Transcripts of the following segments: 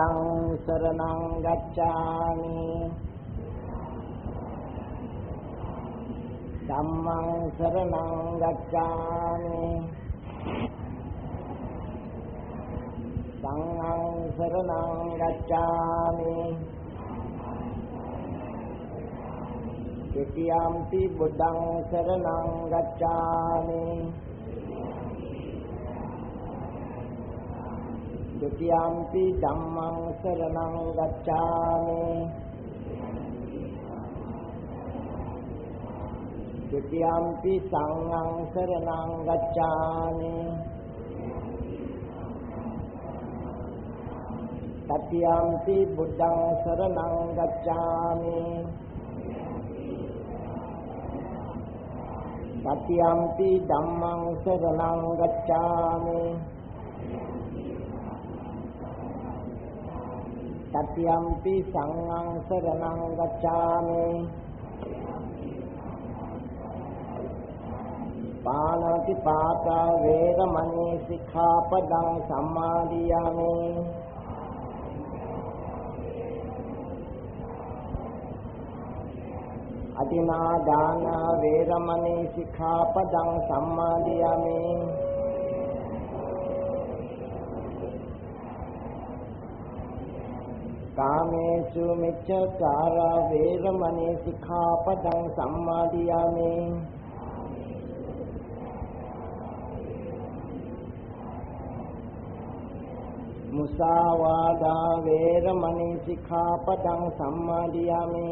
බුද්ධං සරණං ගච්ඡාමි, ධම්මං සරණං ගච්ඡාමි, සංඝං සරණං ගච්ඡාමි. ဒ ුතියම්පි බුද්ධං සරණං ගච්ඡාමි, ဒ ුතියම්පි ධම්මං සරණං ගච්ඡාමි, ဒ ුතියම්පි සංඝං සරණං ගච්ඡාමි, තතියම්පි බුද්ධං සරණං ගච්ඡාමි, තතියම්පි ධම්මං සරණං ගච්ඡාමි, තතියම්පි සංඝං සරණං ගච්ඡාමි. පාණාති පාතා වේරමණී සික්ඛාපදං සමාදියාමි. අදිනා දාන වේරමණී සික්ඛාපදං සම්මාදියාමි. කාමේසු මිච්ඡාචාරා වේරමණී සික්ඛාපදං සම්මාදියාමි. මුසාවාදා වේරමණී සික්ඛාපදං සම්මාදියාමි.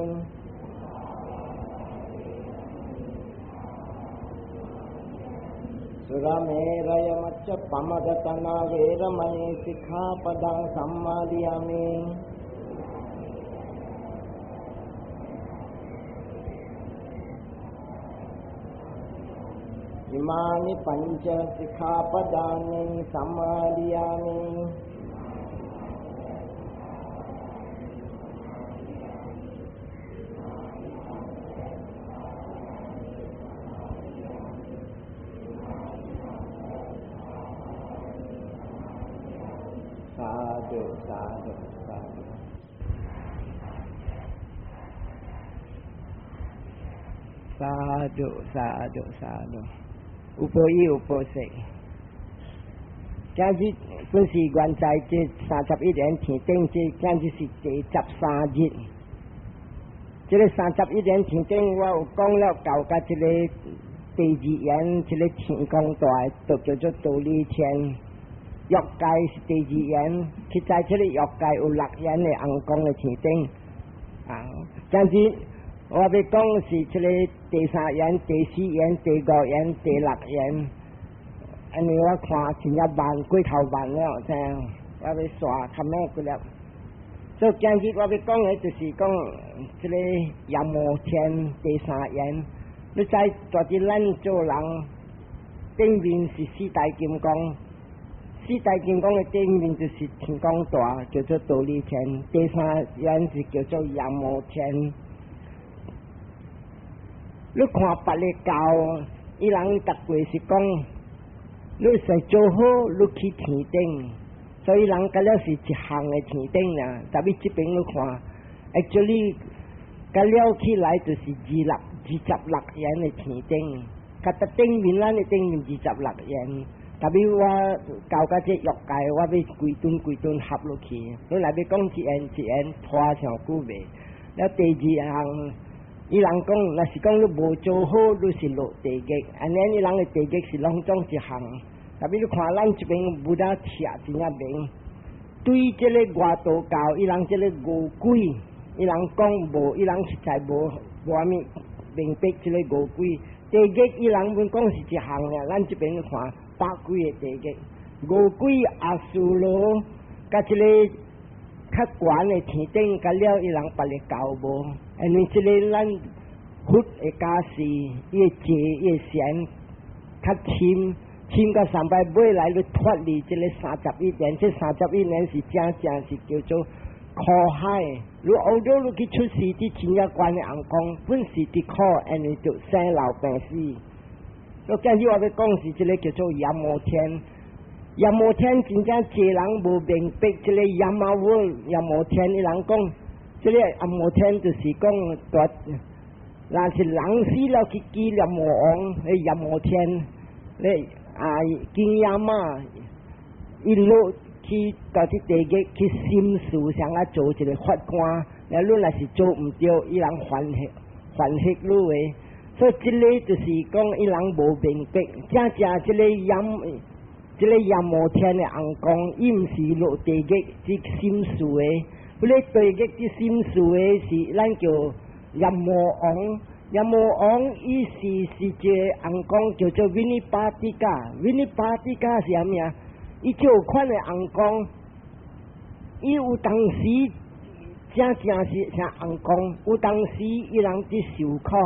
සුරමේරය මච්ච පමදතන වේරමණී සික්ඛාපදං සම්මාදියාමි. ඉමානි පංච සික්ඛාපදානි සමාදියාමි. සාදු සාදු සාදු සාදු සාදු සාදු. 有報應有報識。今日本是原在這31言天頂，這今日是第13日。這个31言天頂，我有講了到甲這個第二言，這个天公大，就叫做忉利天。欲界是第二言，實在這个欲界有六言的尪公的天頂。啊，今日我欲講是這个第三言、第四言、第五言、第六言。因為我看真正慢，過頭慢了，知影？我欲煞較慢幾粒。所以今日我欲講的就是講這个閻魔天第三言。你知在佇咱做人頂面是四大金剛，四大金剛的頂面就是天公大，叫做忉利天。第三言是叫做閻魔天。你看別个教，伊人逐過是講，你使做好，你去天頂，所以人甲了是一項的天頂啦。特別這邊你看，actually 甲了起來就是26言的天頂，佮得頂面咱的頂面26言。特別我到甲這欲界，我欲規頓規頓合落去。你若欲講一言一言拖上久袂。了第二項。伊人講，若是講你無做好，你是落地獄。按呢，伊人的地獄是攏總一項。特別你看咱這邊佛陀真正明，對這个外道教，伊人這个餓鬼，伊人講無，伊人實在無無啥物明白這个餓鬼地獄。伊人阮講是一項爾，咱這邊看百幾个地獄，餓鬼阿修羅，佮這个較懸的天頂，佮了伊人別个教無。因為這个咱佛的加持，伊的戒，伊的善較深，深到上擺尾來你脫離這个三十一年，這三十一年是正正是叫做苦海。你後頭你去出世佇真正懸的尪公，本是佇苦，因為就生老病死。所以今日我欲講是這个叫做閻魔天。閻魔天真正濟人無明白，這个 Yama world 閻魔天，伊人講，這个閻魔天就是講，大，若是人死了去見閻魔王，彼閻魔天，咧啊見閻媽，伊落去到佇地獄去審事，啥啊做一个法官，了你若是做毋著，伊人還罰還罰你的，所以這个就是講伊人無明白，正正這个閻。這个閻魔天的尪公，伊毋是落地獄去審事的，彼个地獄去審事的是咱叫閻魔王。閻魔王伊是是一個尪公叫做 Vinipatika。Vinipatika 是啥物啊？伊這款的尪公，伊有當時正正是啥尪公，有當時伊人佇受苦，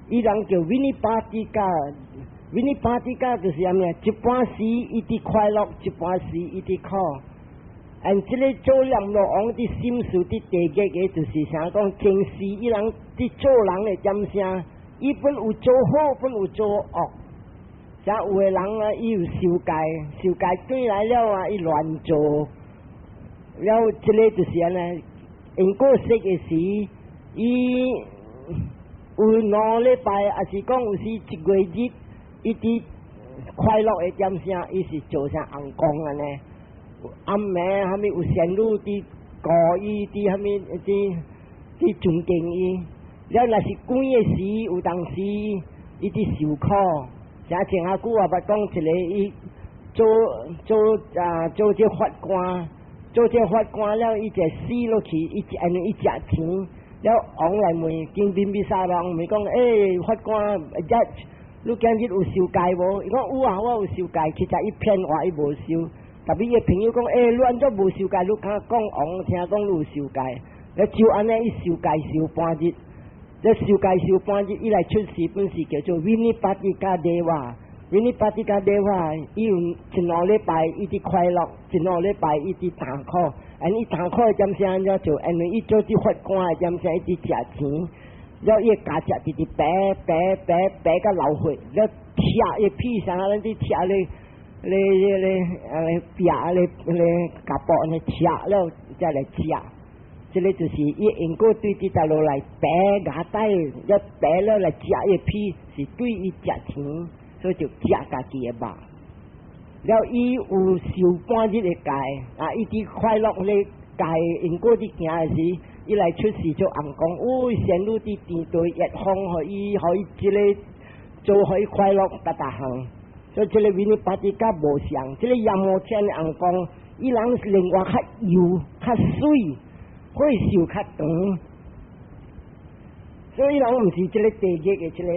伊人叫 Vinipatika。Vinipatika 就是啥物啊？一半時伊佇快樂，一半時伊佇苦。按這个做閻羅王佇審事佇地獄的，就是啥講？前世伊人佇做人的點聲，伊本有做好，本有做惡。像有的人啊，伊有受戒，受戒轉來了啊，伊亂做。了，這个就是按呢，因過世的時，伊有2禮拜，抑是講有時一月日。伊佇快樂的點聲，伊是做啥尪公按呢？暗暝啥物有仙女佇顧伊，佇啥物佇佇尊敬伊。了若是鬼的時，有當時伊佇受苦。像前下久我捌講一个，伊做做啊做這法官，做這法官了，伊就死落去，伊因為伊食錢，了王來問，經賓比沙王問講，欸，法官 judge，你今日有受戒無？伊講有啊，我有受戒。其實伊騙我，伊無受。特別伊的朋友講，欸，你按怎無受戒？你敢講王聽講你有受戒？你就按呢，伊受戒受半日，這受戒受半日，伊來出世本是叫做 Vinipatika Deva。Vinipatika Deva，伊有一兩禮拜伊佇快樂，一兩禮拜伊佇痛苦。按伊痛苦的點聲按怎做？因為伊做這法官的點聲，伊佇食錢。了伊鉸剪直直白白白白甲流血，了拆伊屁啥，咱佇拆咧咧咧咧壁咧咧夾布按呢拆了才來食。這个就是伊因果對佇倒落來白牙帶，了白了來食伊屁，是對伊食錢，所以就食家己的肉。了伊有受半日的戒，啊，伊佇快樂咧戒因果佇行的時。伊來出世做尪公，哦，仙女佇天台熱風，予伊，予伊這个做予伊快樂逐逐項。所以這个 Vinipatika 無相，這个閻魔天的尪公，伊人另外較幼、較媠，歲壽較長。所以伊人毋是這个地獄的這个，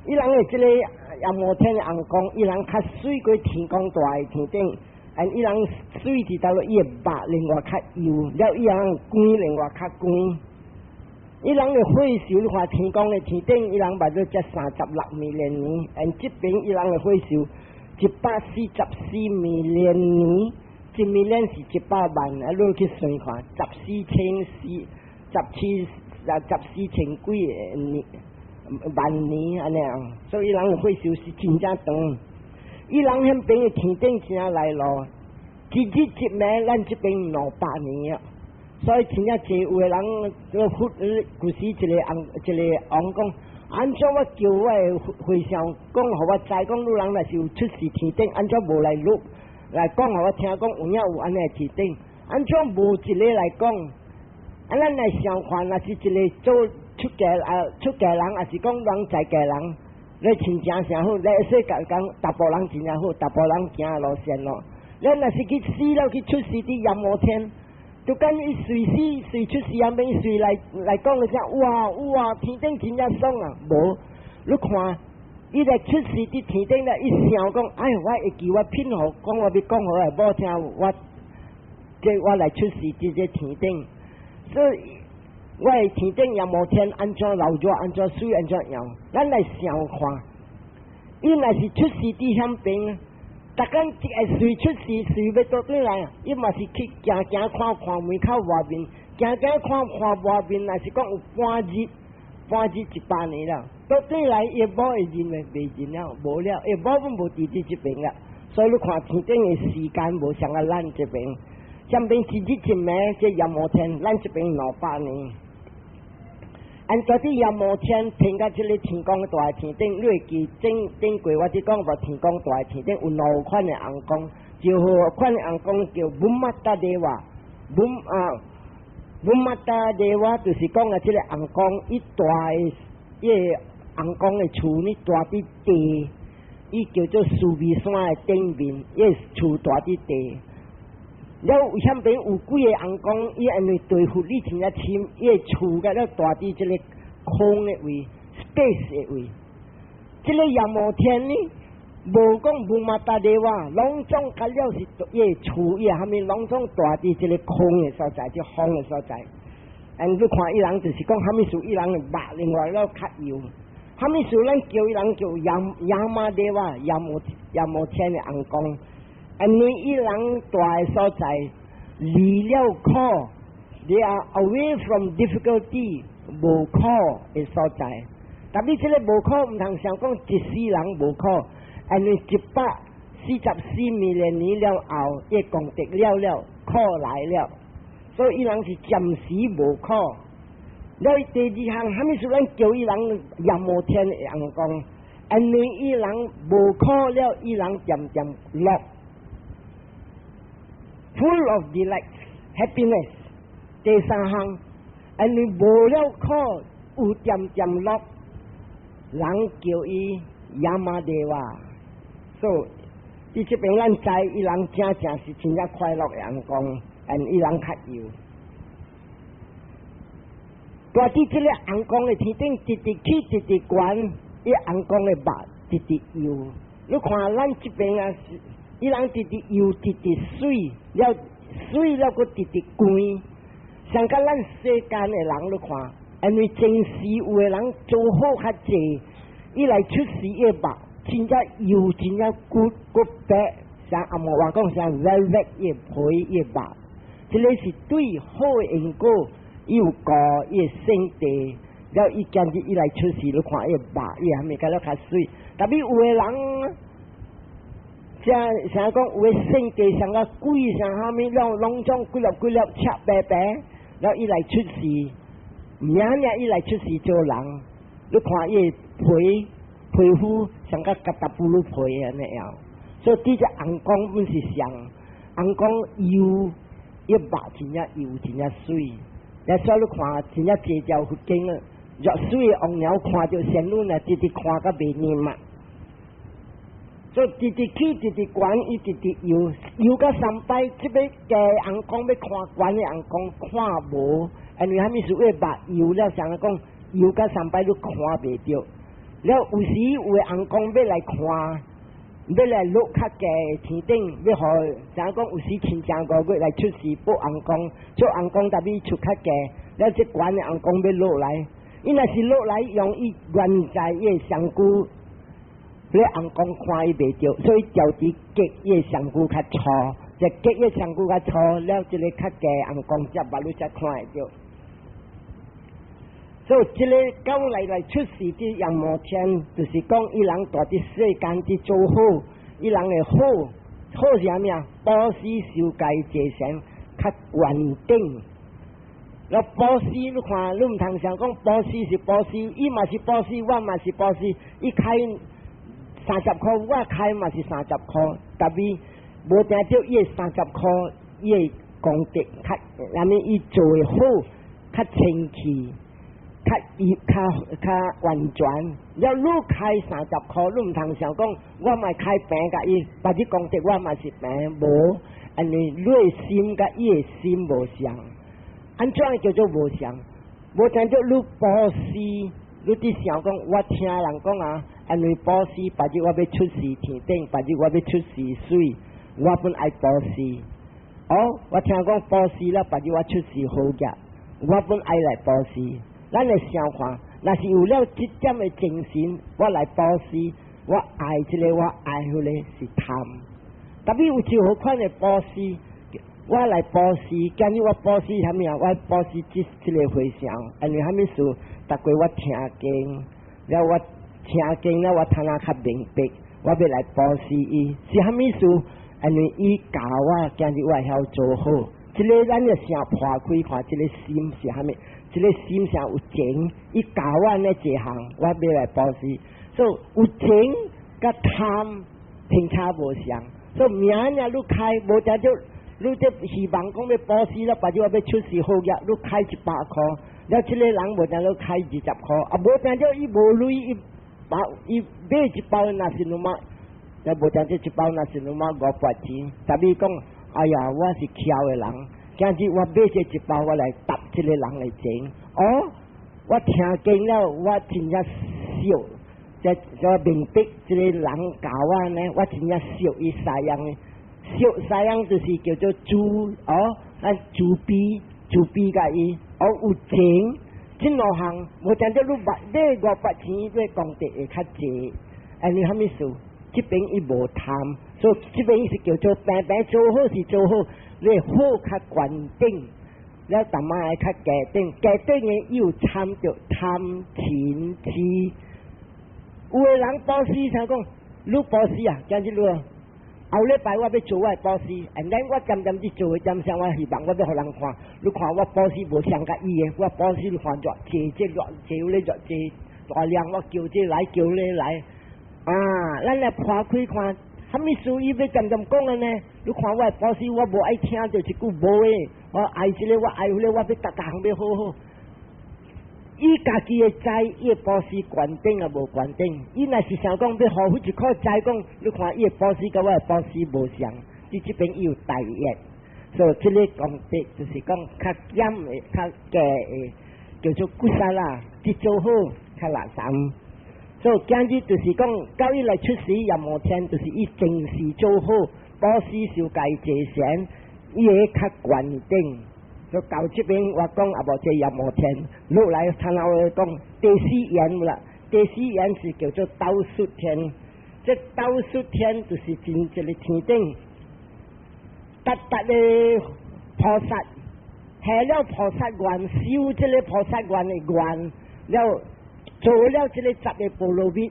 伊人的這个閻魔天的尪公，伊人較媠過天公大的天頂。按伊人媠佇佗落，伊的肉另外較幼，了伊人光另外較光。伊人的歲壽，你看天公的天頂，伊人捌做才36 million 年，按這邊伊人的歲壽144 million 年，一 million 是100萬，啊，你去算看，十四千四十七啊十四千幾年萬年按呢，所以伊人的歲壽是真正長。伊人彼邊的天頂真來咯，一日一暝，咱這邊200年啊。所以真正濟有的人，個佛舊時一個翁一个王講，按怎我叫我的和尚講，予我知講，汝人若是有出世天頂，按怎無來錄來講，予我聽講有影有按呢天頂，按怎無一个來講？啊，咱來想看，若是一个做出家啊出家人，抑是講人在家人，你親情誠好，你會使講講查埔人真正好，查埔人行路線咯。咱若是去死了去出世佇閻魔天，就敢伊隨死隨出世後面隨來來講一聲，哇哇天頂真正爽啊！無，你看伊來出世佇天頂咧，伊想講，哎，我會記我聘予講我欲講予我某聽，我這我來出世佇這天頂，所以我的天頂閻魔天按怎鬧熱，按怎媠，按怎樣，咱來想看，伊若是出世佇遐邊。逐工一會隨出世，隨欲倒轉來，伊嘛是去行行看看門口外面，行行看看外面，若是講有半日，半日100年了，倒轉來伊某會認袂？袂認了，無了，伊某攏無佇佇這邊了。所以你看天頂的時間無像啊咱這邊，這邊一日一暝，這閻魔天，咱這邊200年。按在佇閻魔天聽到這个天公大天頂，你會記頂頂過我佇講過天公大天頂有兩款的尪公，一號款的尪公叫 Bhumata Deva，Bhum 啊 Bhumata Deva 就是講啊，這个尪公伊蹛的，伊个尪公的厝呢蹛佇地，伊叫做須彌山的頂面，伊个厝蹛佇地。了遐邊有幾个尪公，伊因為對佛理真正深，伊个厝甲了蹛佇這个空的位，space 的位。這个閻魔天呢，無講 Bhumata Deva，攏總甲了是伊个厝，伊蝦米攏總蹛佇這个空的所在，這風的所在。嗯，你看伊人就是講蝦米事，伊人的肉另外了較幼。蝦米事咱叫伊人叫閻 Yama Deva，閻魔閻魔天的尪公。因為伊人蹛的所在離了苦，they are away from difficulty，無苦的所在。但是這个無苦毋通想講一世人無苦，因為144 million年了後，伊功德了了，苦來了，所以伊人是暫時無苦。了第二項，蝦米事咱叫伊人閻魔天的尪公，因為伊人無苦了，伊人漸漸樂。Full of delight, happiness。第三項，因為無了苦，有漸漸樂，人叫伊 Yama Deva。So，佇這邊咱知伊人真正是真正快樂的尪公，因伊人較幼。蹛佇這个尪公的天頂，直直起，直直懸，伊尪公的肉直直幼。你看咱這邊啊，伊人直直幼，直直媠，了媠了，閣直直懸。像甲咱世間的人你看，因為前世有的人做好較濟，伊來出世伊肉真正幼，真正骨骨白，像紅毛話講像 velvet 伊皮伊肉，這个是對好的因果，伊有顧伊的聖地，了伊今日伊來出世，你看伊肉伊還沒甲了較媠，但是有的人，像像講有的聖地像個鬼像蝦米，了攏總幾粒幾粒赤白白，了伊來出世，明年伊來出世做人，你看伊皮皮膚像個疙瘩布魯皮按呢樣，所以佇這尪公本是像尪公幼，伊肉真正幼真正媠，所以你看真正濟條佛經啊，若媠的王鳥看著仙女呢，直直看甲袂念嘛。所以直直起，直直懸，伊直直游，游到三擺，這个低尪公欲看懸的尪公看無，因為蝦米事？伊肉幼了，像講游到三擺都看袂著。了有時有的尪公欲來看，欲來落較低天頂，欲予像講有時親像五月來出世報尪公，做尪公特別出較低，了這懸的尪公欲落來，伊若是落來用伊原在伊的身軀。你尪公看伊袂著，所以調佇隔伊的身軀較粗，就隔伊身軀較粗，了這个較低尪公才目睭才看會著。所以這个到來來出世佇閻魔天，就是講伊人蹛佇世間佇做好，伊人的好好是啥物啊？布施修戒坐禪較懸頂。了布施你看，你毋通想講布施是布施，伊嘛是布施，我嘛是布施，伊開三十箍，我開嘛是三十箍，但是無定著伊的三十箍，伊的功德較，啥物伊做的好，較清氣，較伊較較完全。了你開三十箍，你毋通想講，我嘛開平共伊，別日功德我嘛是平，無，因為你的心佮伊的心無相，按怎叫做無相？無定著你布施，你佇想講，我聽人講啊。因為布施，別日我欲出世天頂，別日我欲出世媠，我本愛布施。哦，我聽講布施了，別日我出世好額，我本愛來布施。咱來想看，若是有了這點的精神，我來布施，我愛這个，我愛彼个是貪。但是有一好款的布施，我來布施，今日我布施啥物啊？我布施這這个回向，因為蝦米事？逐過我聽經，了我聽經了，我聽啊較明白，我欲來布施伊，是啥物事？因為伊教我，今日我會曉做好。這个咱就先破開看，這个心是啥物？這个心上有情，伊教我按呢這項，我欲來布施。所以有情佮貪偏差無相。所以明仔你開無定著，你這希望講欲布施了，別日我欲出世好額，你開100箍，了這个人無定著開20箍，啊無定著伊無鐳，伊包伊買一包 nasi lemak，了無定著一包 nasi lemak 500錢，但伊講，哎呀，我是巧的人，今日我買這一包，我來答這個人的錢。哦，我聽見了，我真正笑，這我明白這個人教我呢，我真正惜伊師樣的，惜師樣就是叫做慈哦，咱慈悲慈悲共伊，哦有情，這兩項無定著你買500錢，你功德會較濟，因為啥物事？這邊伊無貪，所以這邊是叫做平平做好事做好，你好較懸頂，了淡仔會較低等，低等的又參著貪嗔痴。有的人布施想講，你布施啊，今日你後禮拜我欲做我的布施，and then 我漸漸去做的點聲，我希望我欲予人看，你看我布施無相佮伊的，我布施你看偌濟，這偌濟咧偌濟大量，我叫這來叫那來。啊，咱來破開看，啥物事伊欲漸漸講的呢？你看我的布施，我無愛聽著一句無的，我愛這个，我愛彼个，我欲逐逐項欲好好。伊家己會知，伊的布施懸頂抑無懸頂。伊若是想講欲予彼一箍知講，你看伊的布施佮我的布施無相，佇這邊伊有大業，所以這个功德就是講較減的、較低的，叫做 kusala，佇做好較垃圾。所以今日就是講，到伊來出世閻魔天，就是伊前世做好，布施受戒濟善，伊會較懸頂。所以到這邊我講啊，無這閻魔天，落來聽我講第四緣啦，第四緣是叫做兜率天。這兜率天就是真一个天頂，達達的菩薩，下了菩薩願，修這个菩薩願的願，了做了這个十个波羅蜜，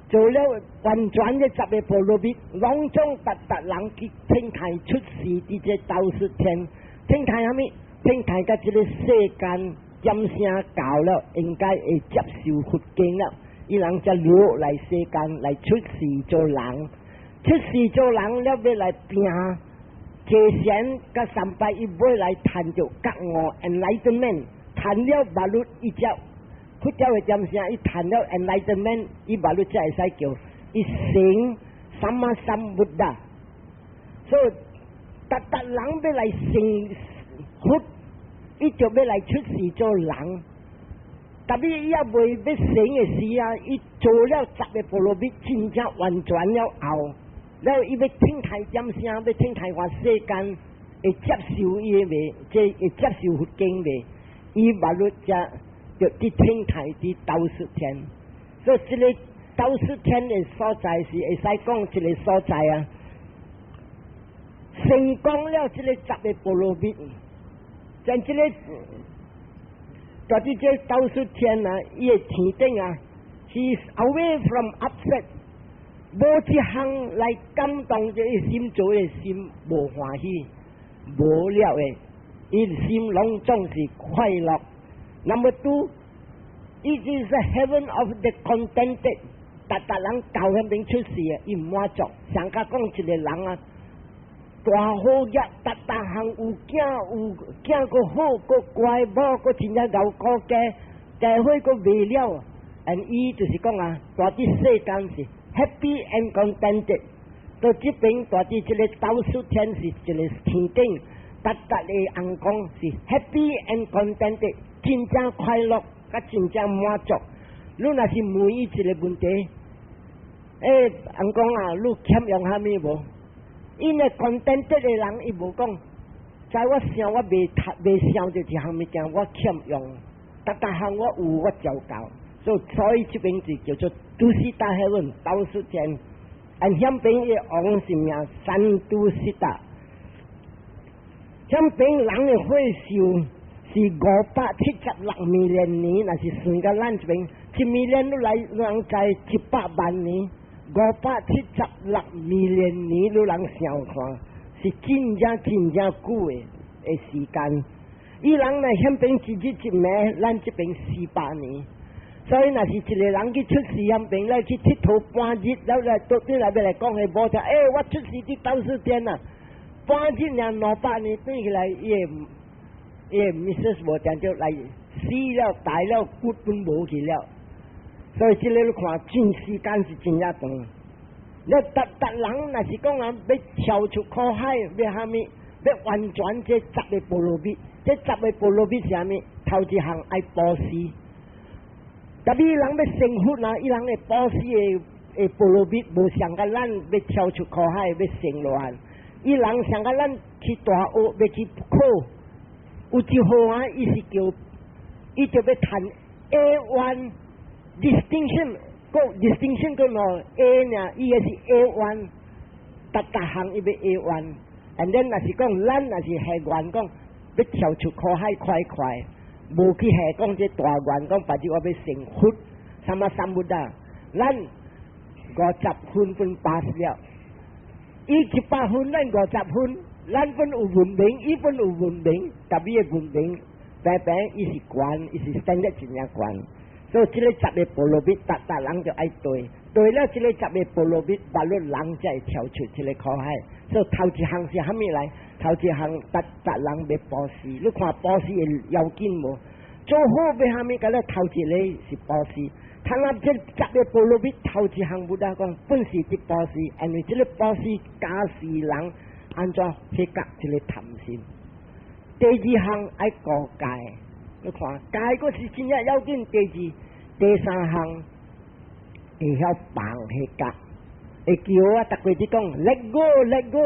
做了完全的十个波羅蜜，攏總達達人去天台出世佇這兜率天，天台啥物？天台佮這个世間點聲到了，應該會接受佛經了。伊人才落來世間來出世做人，出世做人了欲來拼，坐禪佮三拜伊欲來趁著覺悟 enlightenment，趁了目律伊才佛教的點聲，伊趁了 enlightenment，伊目律才會使叫伊成 sammasambuddha。所以逐逐人欲來成佛，伊就欲來出世做人。特別伊猶未欲成的時啊，伊做了十个波羅蜜，真正完全了後，了伊欲聽台點聲，欲聽台看世間會接受伊的未？這會接受佛經未？伊目律才就佇天台佇兜率天，所以這个兜率天的所在是會使講一个所在啊。成功了這个十个波羅蜜，像這个。在這兜率天啊，伊的天頂啊，是 away from upset，無一項來感動這個心做的心無歡喜，無了的，伊心攏總是快樂。Number two, it is a heaven of the contented。逐逐人到彼邊出世的，伊滿足。上較講一個人啊，大好業，逐逐項有囝有囝閣好，閣乖，某閣真正𠢕顧家，家伙閣袂了。and 伊就是講啊，蹛佇世間是 happy and contented。到這邊蹛佇這个兜率天是一个天頂，逐逐的尪公是 happy and contented，真正快樂，佮真正滿足。你若是問伊一个問題，欸，尪公啊，你欠用啥物無？因為 contented 的人，伊無講，在我想我未未想著一項物件，我欠用，逐逐項我有我就夠，所以這邊就叫做 Tusita heaven 兜率天，按彼邊的王是名 Santusita，彼邊人的歲壽是576 million 年，若是算甲咱這邊一 million 你來人在100萬年， 576 million 年，你人想看，是真正真正久的時間。伊人若彼邊一日一暝，咱這邊400年。所以若是一個人去出世彼邊來去𨑨迌半日，了來倒轉來欲來講予某聽，欸，我出世佇兜四天啊，半日爾200年轉起來，伊的 missus 無定著來死了，大了骨本無去了。所以這个你看，真時間是真正長。你逐逐人若是講啊，欲跳出苦海，欲蝦米，欲完全這十个波羅蜜，這十个波羅蜜是啥物？頭一項愛布施。特別人欲成佛啊，伊人的布施的波羅蜜無像佮咱欲跳出苦海，欲成羅漢。伊人像佮咱去大學欲去考，有一號啊，伊是叫伊就欲趁 A1 distinction，個 distinction 個喏 A 呢，伊也是 A1，逐逐項伊欲 A1。And then 若是講咱若是下願講欲跳出苦海快快。無去下講這大願，講別日我欲成佛，sammasambuddha，咱50分本 pass 了，伊100分，咱50分，咱本有文明，伊本有文明，特別的文明，平平伊是懸，伊是 standard 真正懸，所以這个十个波羅蜜，逐逐人就愛對，對了這个十个波羅蜜，別論人才會跳出這个苦海。所以頭一項是蝦米來？頭一項逐逐人欲布施，你看布施會要緊無？做好欲蝦米？佮咧頭一个是布施。他那這十个波羅蜜頭一項 Buddha 講，本是佇布施，因為這个布施教示人按怎去覺這个貪心。第二項愛護戒，你看戒閣是真正要緊。第二、第三項會曉放彼覺，會叫我逐過佇講 let go，let go，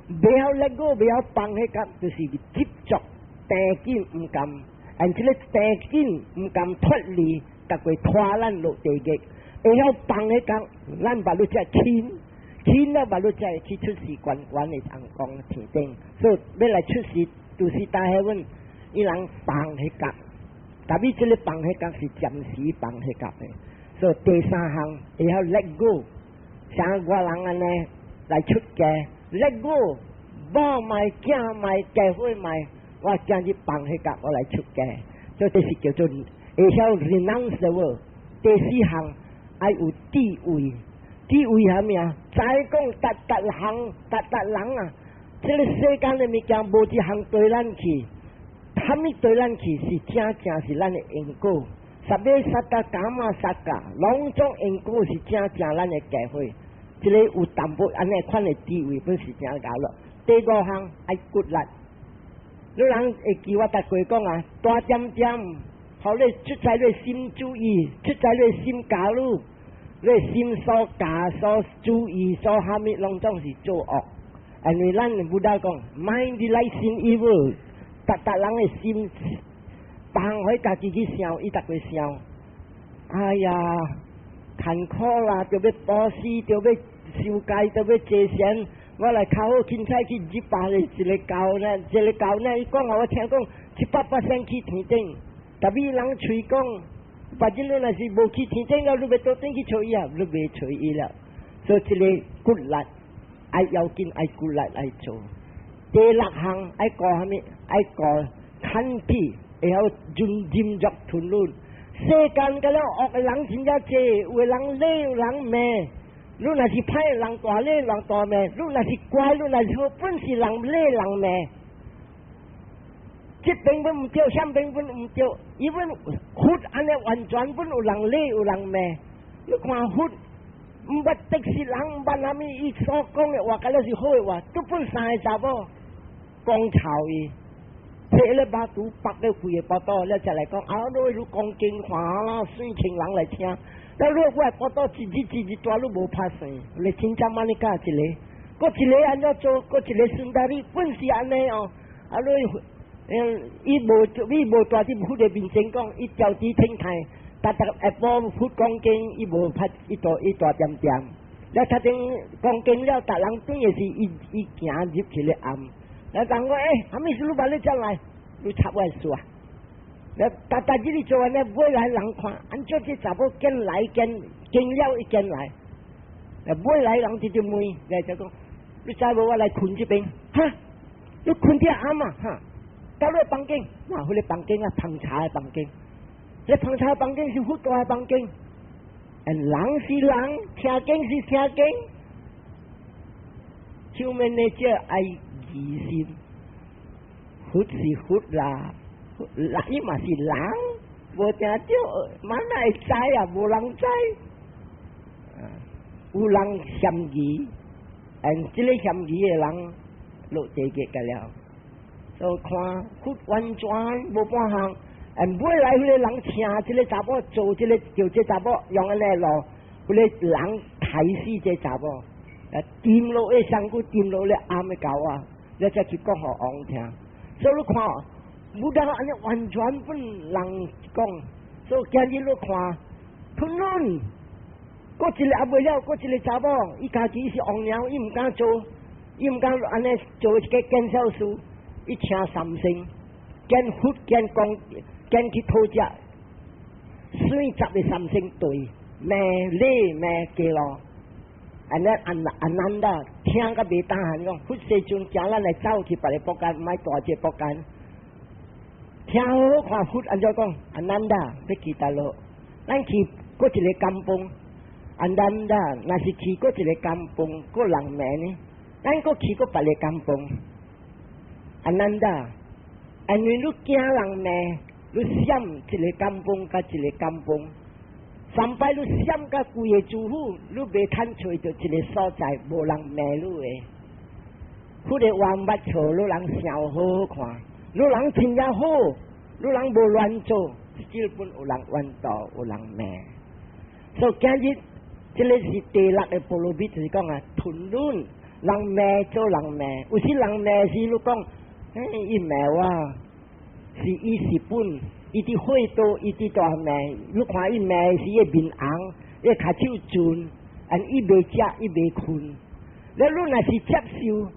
袂曉 let go，袂曉放彼覺，就是執著定緊毋甘，而這个定緊毋甘脫離，逐過拖咱落地獄。會曉放彼覺，咱目你才輕，輕了目你才會去出世懸懸的尪公天頂。所以欲來出世，就是大學問，伊人放彼覺，特別這个放彼覺是暫時放彼覺的。所以第三項會曉 let go，像我人按呢來出家，let go，某賣，囝賣，結婚賣，我將日放彼覺，我來出家，所以這是叫做會曉 renounce the world。第四項愛有智慧，智慧啥物啊？知講逐逐項、逐逐人啊，這个世間的物件無一項對咱去，啥物對咱去是正正是咱的因果。sabbe satta kamma sacca，攏總因果是正正咱的結果。這个有淡薄按呢款的智慧，本是真𠢕咯。第五項愛骨力，你人會記我逐過講啊，大點點，予你出在你心注意，出在你心加入，你心所加所注意所蝦米，攏總是做惡。因為咱 Buddha 講，mind delights in evil，逐逐人的心放予家己去想，伊逐個想，哎呀，艱苦啦，著欲布施，著欲受戒，著欲坐禪。我來較好凊彩去入百個一个教呢，一个教呢，伊講予我聽講，100%去天頂。特別人喙講，別日你若是無去天頂了，你欲倒轉去揣伊啊，你袂揣伊了。所以這个骨力愛要緊，愛骨力愛做。第六項愛顧蝦米？愛顧坎體，會曉忍忍辱吞忍。世間個了惡的人真正濟，有的人禮，有人罵。你若是歹人大禮，人大罵；你若是乖，你若是好，本是人禮人罵。這邊本毋對，遐邊本毋對，伊本佛按呢完全本有人禮有人罵。你看佛毋捌得失人，毋捌啥物，伊所講的話，敢若是好的話，都本三个查某講臭伊，提咧肉肚縛咧規个腹肚，了才來講啊！你講經看啦，媠千人來聽。了你我的腹肚一日一日大，你無拍算，你真正按呢教一个，閣一个按怎做，閣一個 Sundari 本是按呢哦。啊，你伊無蹛佇佛的面前講，伊調佇天台，逐逐下晡佛講經，伊無拍，伊大伊大點點。了頭前講經了，逐人轉的是伊伊行入去咧暗。了人講欸，啥物事你捌你才來，你插我的書啊？了逐逐日做按呢，尾來人看，按怎這查某見來見見了伊見來，尾來人直直問，來就講，你知無我來睏這邊？哈？你睏佇暗啊？哈？到你房間，哇！彼個房間啊，捧茶的房間，這捧茶的房間是佛住的房間。人是人，聽經是聽經。上面的這愛疑心，佛是佛啦，伊嘛是人，無定著，嘛哪會知啊？無人知。有人嫌疑，嗯，這個嫌疑的人落地獄個了。就看佛完全無半項，嗯，尾來彼個人請這個查某做這個，叫這查某用按呢路，彼個人刣死這查某，啊，沉落去身軀沉落咧暗的溝啊，你才去講予王聽。所以你看，無當按呢完全分人講，所以今日你看，吞論，閣一個猶未了，閣一個查某，伊家己是王娘，伊毋敢做，伊毋敢按呢做一個見笑事。伊請三牲，見佛見講，見去討食，選十個三牲對，罵禮罵家咯。按呢阿阿難達聽甲袂當閒講，佛世尊請咱來走去別个國家，莫蹛這個國家。聽好好看佛按怎講，阿難達欲去佗落，咱去閣一个甘榜，阿難達若是去閣一个甘榜，閣人罵呢？咱閣去閣別个甘榜。阿難達，因為你驚人罵，你閃一个甘榜佮一个甘榜，三擺你閃佮規个主婦，你袂趁揣著一个所在，無人罵你的。佛的話毋捌錯，你人想好好看，你人真正好，你人無亂做，基本有人怨妒，有人罵。所以今日這个是第六个波羅蜜，就是講啊，吞忍人罵做人罵，有時人罵時你講，欸，伊罵我，是伊是本，伊佇火刀，伊佇大罵，你看伊罵時，伊面紅，伊跤手震，and 伊袂食，伊袂睏。你若是接受，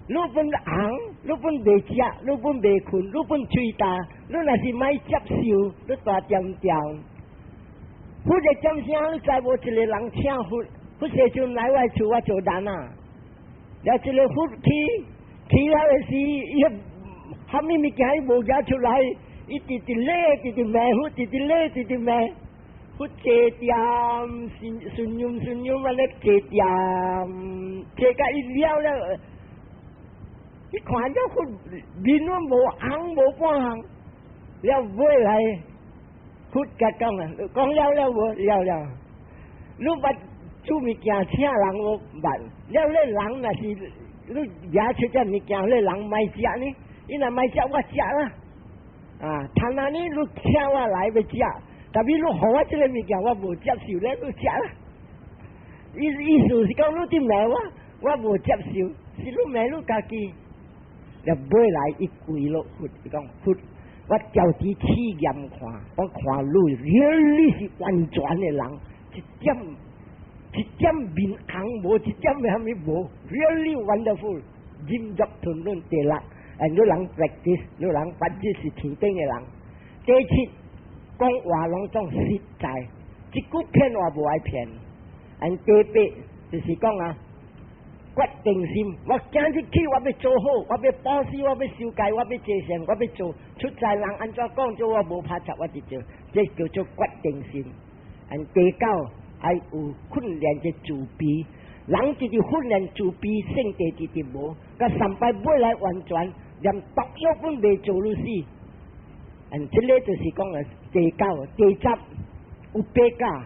你本紅，你本袂食，你本袂睏，你本喙焦，你若是莫接受，你大恬恬。佛的掌聲，你知無？一個人請佛，佛世尊來我厝，我做人啊。了這個佛去去了的時，伊蝦米物件伊無拿出來，伊直直咧，直直罵佛，直直咧，直直罵。佛坐恬，順順用順用按呢坐恬，坐甲伊了了，伊看著佛面攏無紅無半項，了尾來佛共講啊，講了了無了了，你捌煮物件請人無捌？了咧人若是你掠出這物件，咧人莫食呢？伊若莫食，我食啦。啊，趁按呢你請我來欲食，但是你予我這个物件，我無接受咧，你食啦。意意思是講你佇罵我，我無接受，是你罵你家己。了尾來伊跪落佛，伊講佛，我調佇試驗看，我看你 really 是完全的人，一點一點面紅無，一點啥物無，really wonderful。忍辱吞忍第六，and 你人 practice，你人 practice 是天頂的人。第七，講話攏總實在，一句騙話無愛騙。and 第八就是講啊，決定心，我今日去，我欲做好，我欲布施，我欲修戒，我欲這善，我欲做。出在人按怎講做，我無拍插，我就做，這叫做決定心。and 第九，愛有訓練這慈悲，人直直訓練慈悲，聖地直直無，佮三擺尾來完全連毒藥本袂做汝死。嗯，這个就是講啊，第九、第十有八加，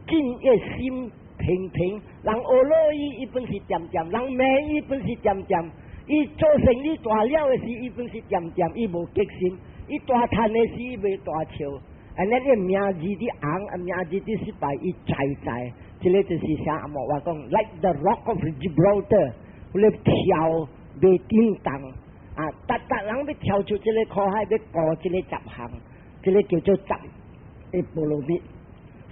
淨業心平平，人學落伊，伊本是恬恬；人罵伊本是恬恬。伊做生意大了的時，伊本是恬恬，伊無激心；伊大趁的時，伊袂大笑。按呢，伊名字佇紅，啊名字佇失敗，伊在在。這个就是啥？阿莫話講，like the rock of Gibraltar，彼個跳袂振動。啊，逐逐人欲跳出這个苦海，欲過這个十項，這个叫做十个波羅蜜。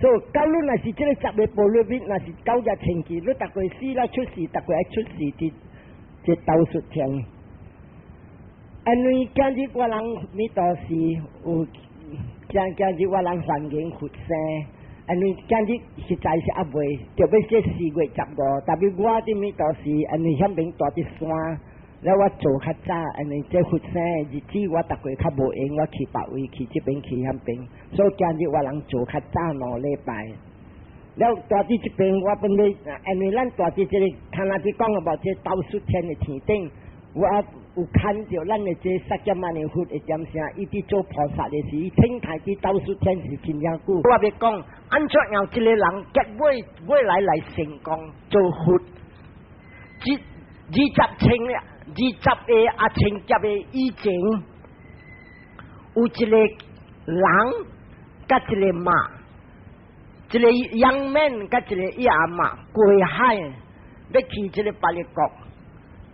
所以，假如若是這个十个波羅蜜，若是九日清氣，你逐個死了出世，逐個愛出世佇這兜率天。因為今日我人彌陀寺有，今今日我人歡迎佛生，因為今日實在是猶未，著欲這4月15，但是我佇物都是因為遐邊住佇山，了我做較早，因為這佛生的日子我逐個較無閒，我去別位去這邊去遐邊，所以今日我人做較早2禮拜。了住佇這邊，我本來因為咱住佇這個，頭仔佇講個無，這兜率天的天頂，我有看著咱的這釋迦牟尼佛的點聲，伊佇做菩薩的時，伊停在佇兜率天是真正久。我欲講，按怎樣這個人結尾尾來來成功做佛？這20千20個阿僧祇劫的以前，有一個人佮一個馬，一個 young man 佮一個伊阿嬤過海，欲去這個別个國。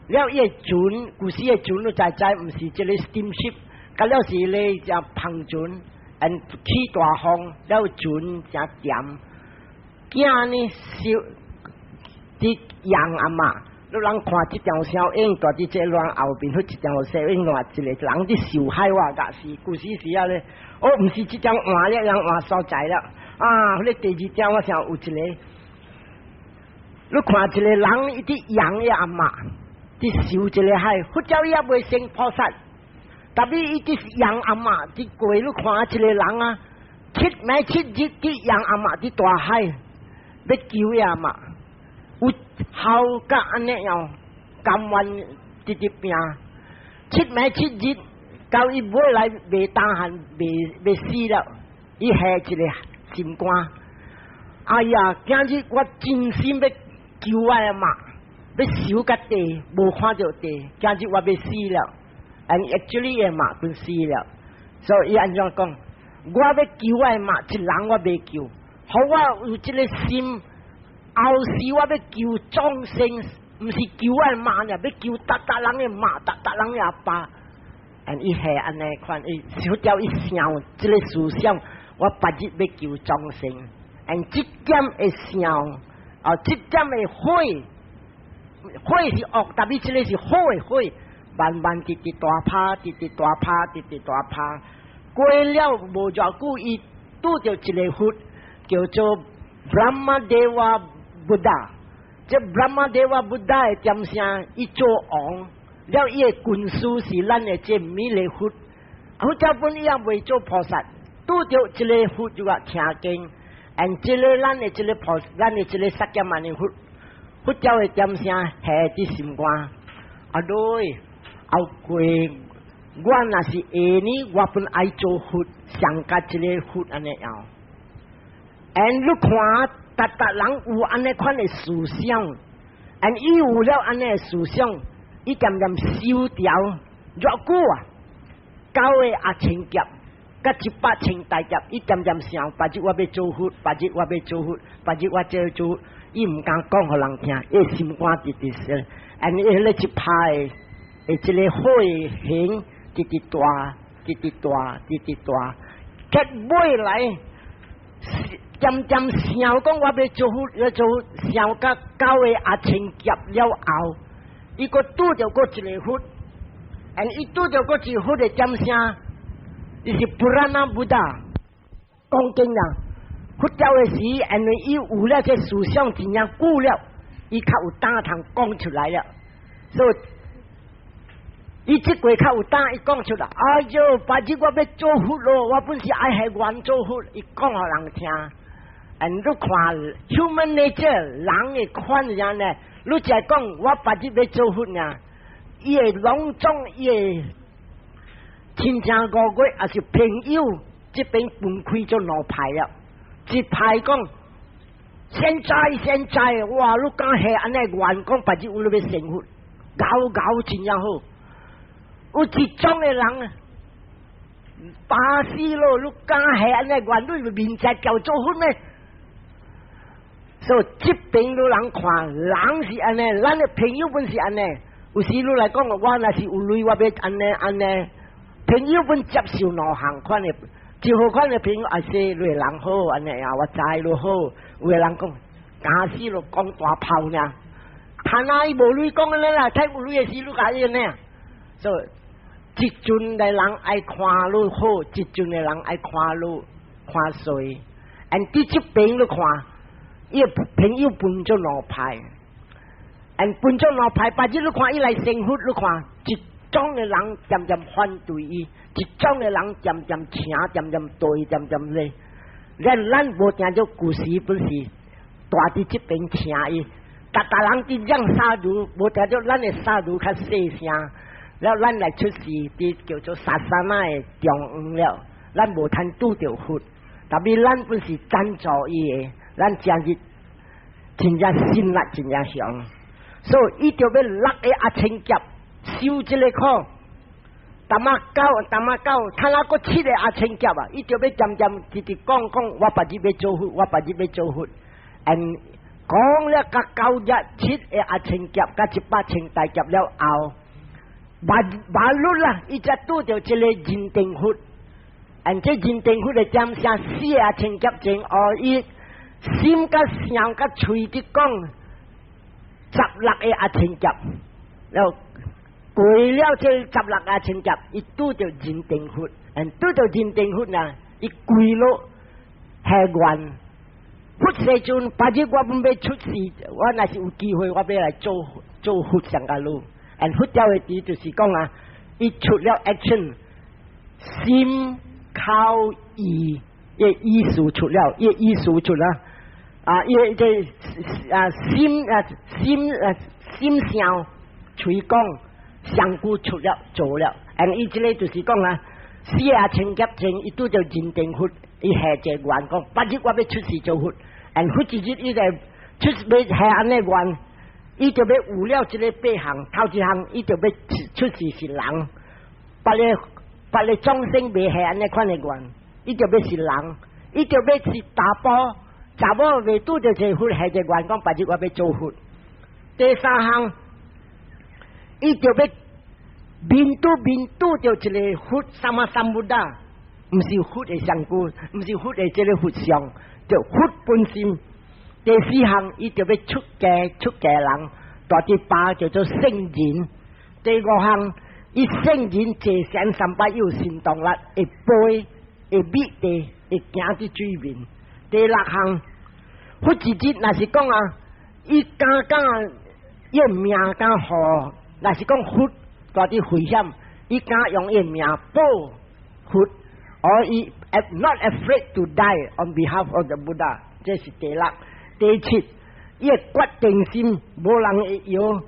了伊的船，舊時的船你知知，毋是這個 steamship，佮了是咧隻帆船，and 起大風，了船誠沉。囝呢受佇養阿嬤，你人看這張小影，住佇這亂後邊，彼一張小影亂一個人佇受海我甲是舊時時啊咧，哦，毋是這張換了，人換所在了。啊，彼個第二張我想有一個，你看一個人伊佇養伊阿嬤。佇受一個海，佛教伊猶未成菩薩，但是伊佇養阿嬤，佇過你看一個人啊，7暝7日佇養阿嬤佇大海，欲救伊阿嬤，有孝甲按呢樣甘願直直拼，7暝7日，到伊尾來袂當閒，袂欲死了，伊下一個心肝，哎呀，今日我真心欲救我阿嬤。欲泅佮底，無看著底，今日我欲死了，and actually 伊媽本死了，所以伊按怎講？我欲救我的媽，一人我袂救，予我有這個心，後世我欲救眾生，毋是救我的媽爾，欲救逐逐人的媽，逐逐人的阿爸。and 伊係按呢款，伊小掉伊想這個思想，我別日欲救眾生，and 這點的想，哦，這點的悔。悔是惡，但是這個是好的悔，慢慢直直大拍，直直大拍，直直大拍。過了無偌久，伊拄著一個佛，叫做 Brahmadeva Buddha。這 Brahmadeva Buddha 的點聲，伊做王，了伊的軍師是咱的這彌勒佛。佛教本伊猶未做菩薩，拄著這個佛就話聽經，and 這個咱的這個菩，咱的這個釋迦牟尼佛。佛教的點聲下佇心肝，阿對，後過我若是下呢，我本愛做佛，上佮這個佛按呢樣。and 你看，逐逐人有按呢款的思想，and 伊有了按呢思想，伊漸漸修調偌久啊，9個阿僧祇，佮100千大劫，伊漸漸想，別日我欲做佛，別日我欲做佛，別日我做做。伊毋敢講予人聽，伊心肝直直說，and 伊彼一拍的，的這個好的形，直直大，直直大，直直大，結尾來，漸漸想講我欲做佛，欲做佛，想甲9個阿僧祇了後，伊閣拄著閣一個佛，and 伊拄著閣一個佛的點聲，伊是 Purana Buddha，講經啊。佛教的時，因為伊有了這思想真正久了，伊較有膽通講出來了。所以，伊這過較有膽，伊講出來。哎喲，別日我欲做佛咯，我本是愛下願做佛，伊講予人聽。and 你看 human nature 人的款樣呢？你只講我別日欲做佛呢？伊會攏總伊的親情五月，抑是朋友，這邊分開做兩派了。一派講，現在現在，哇！你敢下按呢願講，別日有你欲成佛，𠢕𠢕真正好。有一種的人，巴死咯！你敢下按呢願，你明知叫做佛呢？所以這邊你人看，人是按呢，咱的朋友本是按呢。有時你來講，我若是有鐳，我欲按呢按呢。朋友本接受兩項款的。一好款的朋友，也是你人好，按呢啊，我知你好。有的人講，假死咯，講大炮呢。他那伊無鐳講按呢啦，睇有鐳的時你共伊呢。所以，一陣的人愛看你好，一陣的人愛看你看衰。And 佇這邊你看，伊朋友分做兩派，and 分做兩派，別日你看伊來成佛，你看一種的人漸漸反對伊，一種的人漸漸請，漸漸對，漸漸咧。咱無聽著舊時本是蹛佇這邊請伊，逐逐人佇嚷 sadhu，無聽著咱的 sadhu 較細聲，了咱來出世佇叫做 sasana 的中央了，咱無通拄著佛，特別咱本是贊助伊的，咱真是真正心力真正強，所以伊著欲六個阿僧祇受這个苦。淡仔九，淡仔九，他那閣七個阿僧祇啊！伊著欲漸漸直直講講，我別日欲做佛，我別日欲做佛。And 講了甲九日七個阿僧祇，佮100千大劫了後，馬馬路啦，伊才拄著這个認定佛。And 這認定佛的點聲四個阿僧祇前，哦，伊心佮聲佮喙佇講16個阿僧祇，了。過了這16阿僧祇，伊拄著認定佛，and 拄著認定佛啊，伊跪落下願，佛世尊，別日我欲出世，我若是有機會，我欲來做做佛上個路。And 佛教的字就是講啊，伊出了 action，心口意，伊意思出了，伊意思出了，啊，伊這啊心啊心啊心想喙講。上古出了做了，and 伊這个就是講啊，四阿僧祇前，伊拄著認定佛，伊下一個願講，別日我欲出世做佛，and 佛一日伊就出欲下按呢願，伊就欲有了這个八項，頭一項伊就欲出世是人，別个別个眾生未下按呢款的願，伊就欲是人，伊就欲是查埔，查某未拄著這個佛下一個願講，別日我欲做佛。第三項，伊就欲面對面拄著一个佛 Sammasambuddha，毋是佛的身軀，毋是佛的這个佛像，就佛本身。第四項，伊就欲出家出家人，蹛佇巴叫做聖人。第五項，伊聖人坐禪300有神動力，會飛，會覓地，會行佇水面。第六項，佛一日若是講啊，伊敢敢伊命敢予，若是講佛蹛佇危險，伊敢用伊命保佛，or 伊 not afraid to die on behalf of the Buddha，這是第六。第七，伊的決定心無人會搖。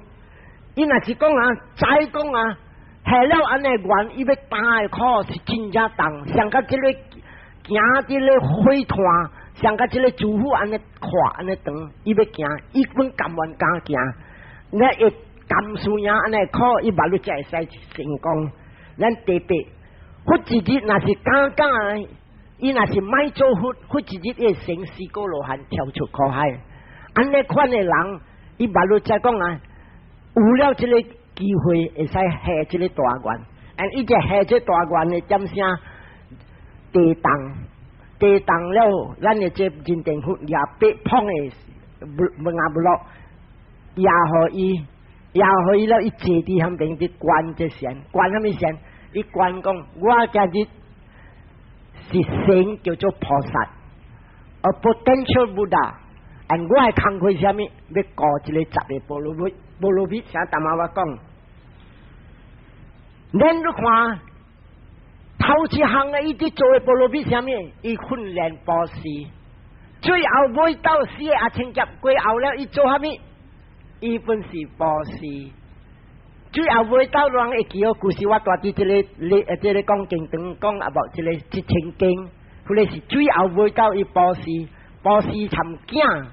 伊若是講啊，再講啊，下了按呢願，伊欲擔的苦是真正重，像佮這个行佇咧火炭，像佮這个師傅按呢看按呢長，伊欲行，伊本甘願敢行。你會甘輸贏按呢苦，伊馬路才會使成功。咱第八，佛一日若是敢敢，伊若是莫做佛，佛一日會成四果羅漢跳出苦海。按呢款的人，伊馬路才講啊，有了這个機會會使下這个大願，and 伊這下這大願的點聲地動，地動了，咱的這認定佛也八捧的物啊不落，也予伊，也予伊了，伊坐佇彼邊佇觀這禪，觀啥物禪？伊觀講，我今日是成叫做菩薩，a potential Buddha，and 我的工課啥物？欲顧這个十个波羅蜜，波羅蜜啥？淡仔我講，恁你看，頭一項的伊佇做的波羅蜜啥物？伊訓練布施，最後尾到四個阿僧祇過後了，伊做啥物？伊本是布施。最後尾到人會記哦，故事我蹛佇這个你這个講經堂講啊，無這个一千經，彼个是最後尾到伊布施，布施參囝，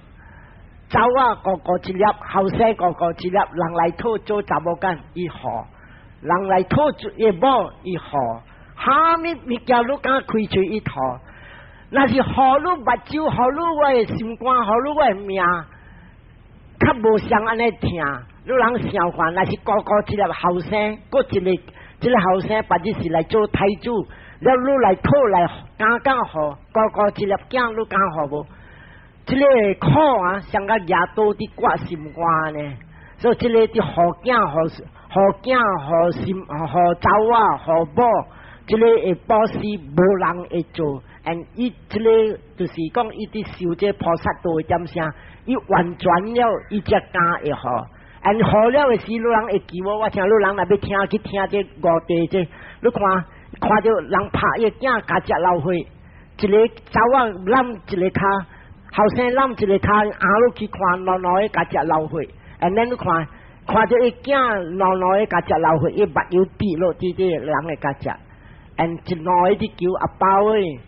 查某仔五箍一粒，後生五箍一粒，人來討做查某囝，伊予；人來討做伊某，伊予。啥物物件你敢開喙伊予？若是予你目睭，予你我的心肝，予你我的命，較無相按呢疼。你人想看，若是五箍一粒後生，閣一个這个後生，別日是來做太子，了你來討來敢敢予，五箍一粒囝，你敢予無？這个苦啊，像個舉刀佇割心肝呢。所以這个佇予囝、予予囝、予心、予查某、予某，這个會布施無人會做， And 伊這个就是講伊佇修這菩薩道的點聲，伊完全了，伊才敢會予。And 予了的時，你人會記無？我聽你人若欲聽去聽這五地這，你看看著人拍伊囝共食流血，一个查某攬一个跤，後生攬一个跤，後你去看兩兩个共食流血，and then 你看看著伊囝兩兩个共食流血，伊目油滴落佇這人會共食，and 一兩个佇求阿爸喂。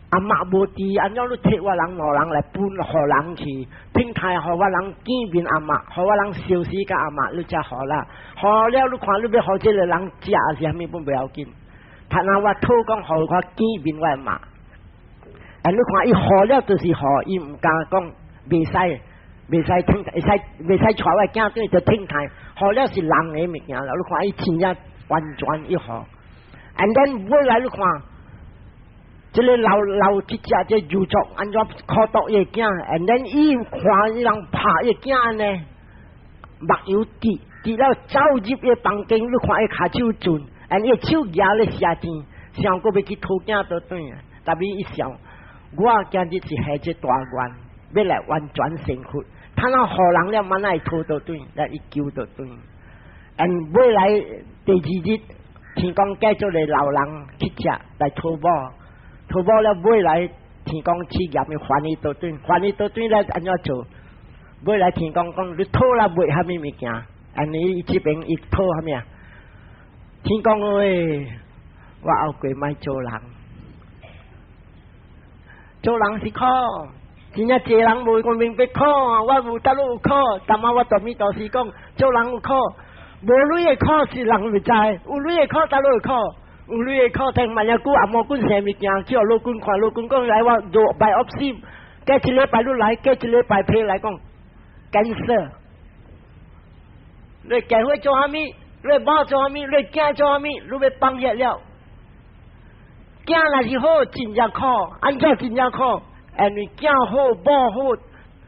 阿媽無佇，按怎你替我人兩人來分予人去，天台予我人見面阿媽，予我人相思佮阿媽，你才予啦。予了你看你欲予這个人食是啥物本袂要緊。他若我討講予我見面我的媽，啊你看伊予了就是予，伊毋敢講袂使，袂使天會使袂使帶我的囝轉去天台，予了是人的物件啦。你看伊真正完全伊予，and then 尾來你看。這个老老去食這油作按怎苦毒伊的囝，and then 伊看伊人拍伊囝呢，目油滴滴了走入伊房間，你看伊跤手震，and 伊手舉咧寫錢，想閣欲去討囝倒轉啊！但是伊想，我今日是下這大願，欲來完全成佛。他若予人了，嘛會討倒轉，來伊求倒轉。and 尾來第二日，天公繼續來老人去食來討某。討某了尾來天公試驗伊還伊倒轉，還伊倒轉了按怎做？尾來天公講你討了袂啥物物件？按呢伊這邊伊討啥物啊？天公喂，我後過莫做人，做人是苦，真正濟人無講明白苦，我無得有苦，但嘛我大咪大師講做人有苦，無鐳的苦是人袂知，有鐳的苦倒落會苦。有鐳的苦，聽萬一久阿毛棍生物件，去予老君看，老君講來我做 biopsy，過一禮拜你來，過一禮拜批來講，cancer。你嫁伙做啥物？你某做啥物？你囝做啥物？你欲放下了。囝若是好，真正苦，按怎真正苦？因為囝好，某好，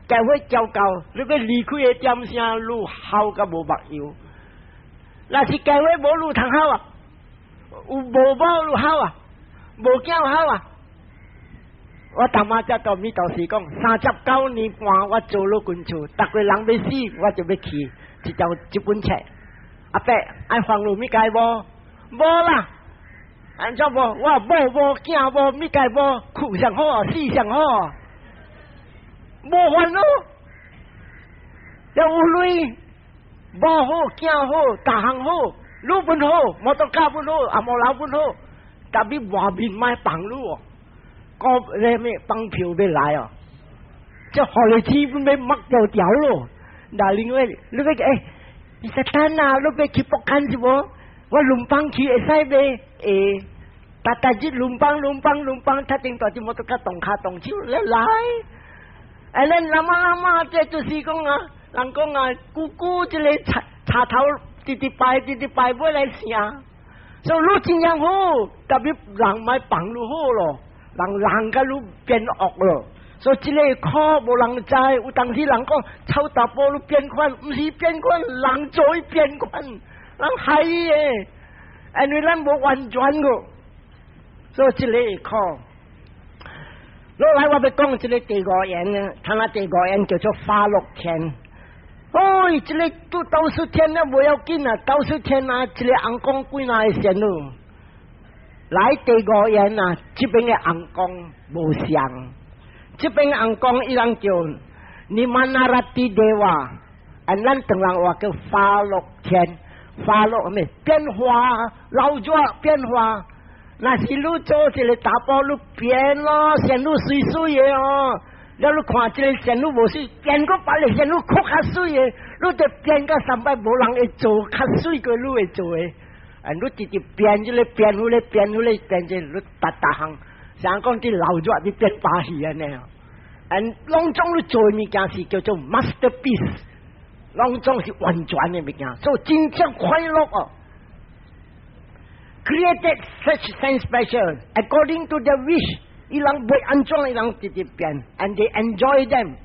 嫁伙調教，你欲離開的點聲，你哭甲無目油。若是嫁伙無你通哭啊？有無某有哭啊？無囝有哭啊？我大媽才到咪頭時講，39年半我做老君厝，逐個人欲死，我就欲去一條一本冊。阿伯愛還路物解無？無啦，按怎無？我某無囝無，物解無，睏上好，死上好，無煩惱。有鐳，某好，囝好，逐項好，你本好，摩托車本好，阿摩老本好，但你外面莫放你哦。個咧咩綁票欲來哦，這予你錢本欲抹掉掉咯。那另外，你欲欸，你說等啊，你欲去北坎是無？我輪班去會使袂？會，逐逐日輪班輪班輪班，他頂大隻摩托車動跤動手來來。哎，咱阿媽阿媽，這就是講啊，人講啊，姑姑這个柴柴頭直直拜直直拜尾來成，所以你真正好，特別人莫放你好咯。人人共你變惡咯，所以這个苦無人知。有當時人講臭查埔你變款，毋是變款，人做伊變款，人害伊的，因為咱無完全個，所以這个苦。落來我欲講這个第五緣呢，他那第五緣叫做法樂天。哦，這个都兜率天啊，無要緊啊，兜率天啊，一个尪公幾若个仙女。來第五緣啊，這邊的尪公無相，這邊尪公伊人叫尼曼那拉蒂德瓦，按咱唐人話叫法樂天，法樂咩變化，老熱變化。若是你做一个查埔，你變咯，仙女媠媠的哦。了你看這个仙女無媠，變閣別个仙女閣較媠的，你就變甲三擺無人會做，較媠過你會做的。啊！你直直變這个變彼个變彼个變這，你逐逐項，像講佇老熱佇變把戲按呢。嗯，攏總你做的物件是叫做 masterpiece，攏總是完全的物件，所以真正快樂哦。Created such sense pleasure according to their wish，伊人欲按怎，伊人直直變，and they enjoy them。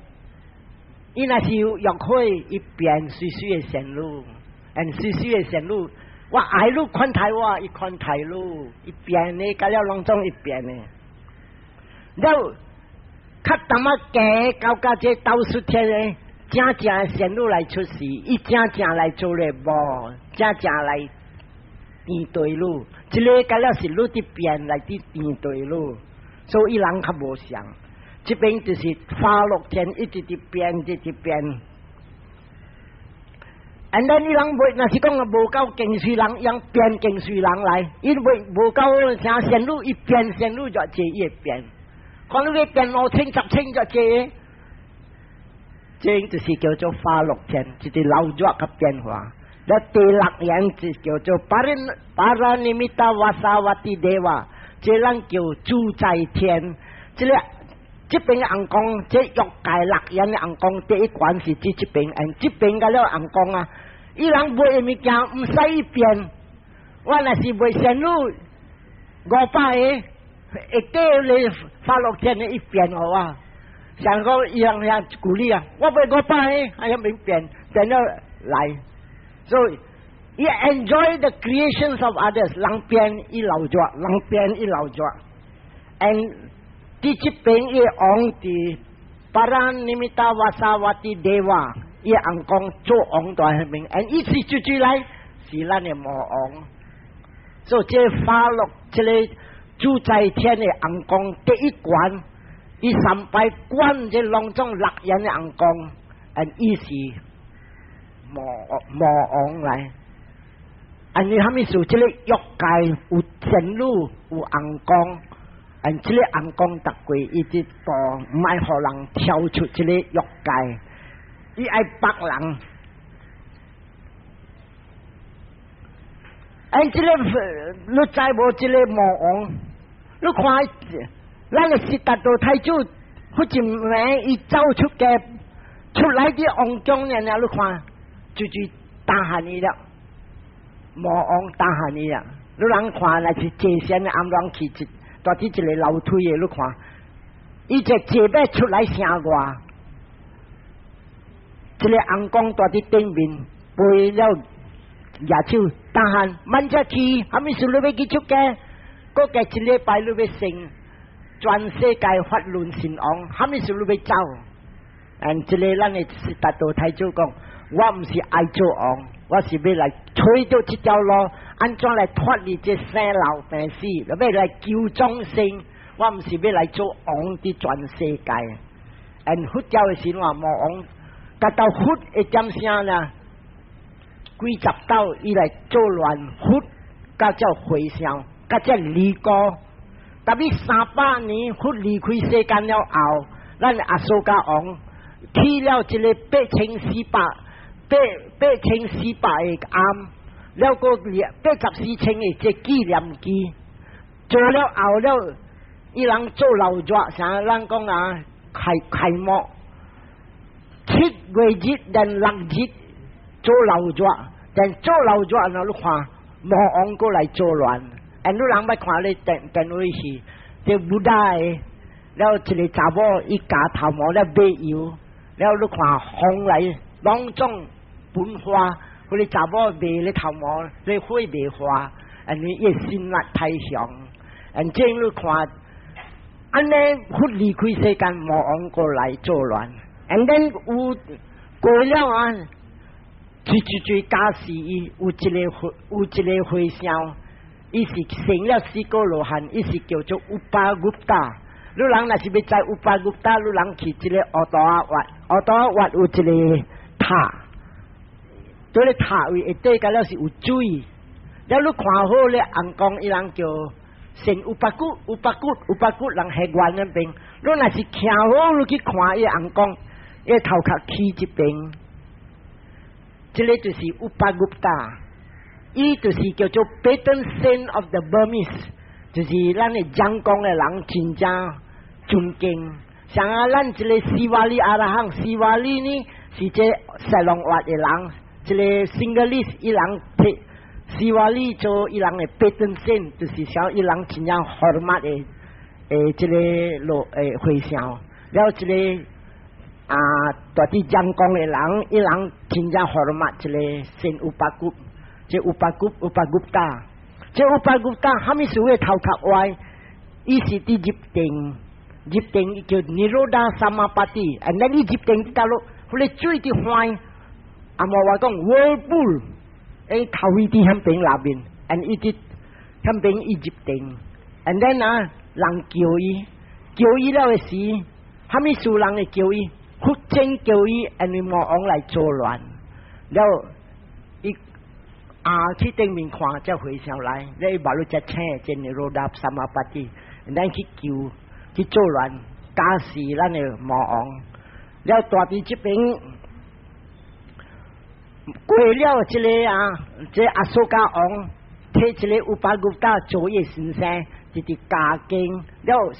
伊若是有欲火，伊變媠媠的仙女，and 媠媠的仙女，我愛你款待我，伊款待你，伊變的，甲了攏總伊變的。了較淡仔加到甲這兜率天咧，正正仙女來出世，伊正正來做咧無，正正來變對路，這个敢若是女佇變來佇變對路，所以人較無相。這邊就是化樂天一直佇變，一直變。And then 伊人袂，若是講無夠勁水人，用變勁水人來，伊袂無夠啥仙女，伊變仙女就這伊會變。看你欲變五千、十千就這，這就是叫做化樂天，就是流熱佮變化。了第六樣就叫做 Paranimmita Vasavatti Deva，這咱叫自在天。這个這邊尪公，這欲界六緣的尪公，第一關是指這邊，and 這邊個了尪公啊，伊人賣的物件毋使變，我若是賣仙女500個，會過咧化樂天的一變予我，像講伊人遐舉例啊，我賣五百個，還要免變，變了來，所以伊 enjoy the creations of others，人變伊留住，人變伊留住，and 佇這邊伊王佇 Paranimmita Vasavatti Deva，伊尪公做王在彼邊，and 伊是出出來是咱的魔王，所以這化樂這个自在天的尪公第一關，伊三擺管這攏總六緣的尪公，and 伊是魔魔王來。按你蝦米事？這个欲界有仙女有尪公。and 這个尪公逐過一直度，毋愛予人跳出這个欲界，伊愛縛人。and 這个你知無？這个魔王，你看，咱的悉達多太子，彼一暝伊走出家，出來佇王宮爾爾，你看，就是打漢伊了，魔王打漢伊了。你人看，若是坐仙的暗攏去一。蹛佇一个樓梯的，你看，伊這坐欲出來聲外，這个尪公蹛佇頂面，飛了舉手，大漢慢才去，蝦米事你欲去出家？閣過一禮拜你欲成全世界法輪神王，蝦米事你欲走？and 這个咱的悉達多太子講，我毋是愛做王，我是欲來揣著這條路，按怎來脫離這生老病死，欲來救眾生。我毋是欲來做王佇全世界。and 佛教的時話，魔王，甲到佛會點聲呢？幾十道伊來作亂，佛佮這和尚，佮這尼姑。特別300年佛離開世間了後，咱阿蘇迦王起了這个8400個庵，了閣84千个這紀念碑，做了後了，伊人做老熱，啥咱講啊，開開幕，7月日連6日做老熱，但做老熱，然後你看魔王閣來作亂，and 你人欲看咧電電位是這 Buddha 的，了一个查某伊咬頭毛咧買油，了你看風來攏總噴花，彼个查某賣咧頭毛，咧火袂化，and 伊心力太強，and 這你看，按呢佛離開世間，魔王閣來作亂，and then 有過了啊，最最最加時伊有一个有一个和尚，伊是成了四果羅漢，伊是叫做 Upagupta。你人若是欲知 Upagupta，你人去這个烏多仔瓦，烏多仔瓦有一个塔，佇咧塔位下底，敢若是有水。了你看好咧，尪公伊人叫聖 Upagupta，Upagupta，Upagupta 人彼原彼邊。你若是徛好，你去看伊尪公，伊頭殼起這邊，這个就是 Upagupta，伊就是叫做 Patron Saint of the Burmese，就是咱的仰光的人真正尊敬。像啊，咱這个西瓦里阿羅漢，西瓦里呢是這雪隆瓦的人，這个 Sinhalese 伊人提西瓦里做伊人的 Patron Saint，就是像伊人真正 hormat 的誒，這个羅誒和尚，了這个啊，蹛佇仰光的人，伊人真正 hormat 這个聖 Upagu，這 Upagu Upagupta，這 Upagupta 蝦米事會頭殼歪？伊是佇入定，入定叫 Nirodha Samapatti，and then 伊入定佇佗落，彼个水佇翻，阿摩話講 whirlpool，欸頭伊佇彼邊內面，and 伊佇彼邊伊入定，and then 啊，人叫伊，叫伊了的時，蝦米事人會叫伊？佛經叫伊，因為魔王來作亂，了伊啊去頂面看，才回想來，你馬路才請這 Nirodha Samapatti，咱去救去作亂，加死咱的魔王。了蹛佇這邊過了這个啊，這 Asoka 王提這个 Upagupta 做伊先生，直直教經了。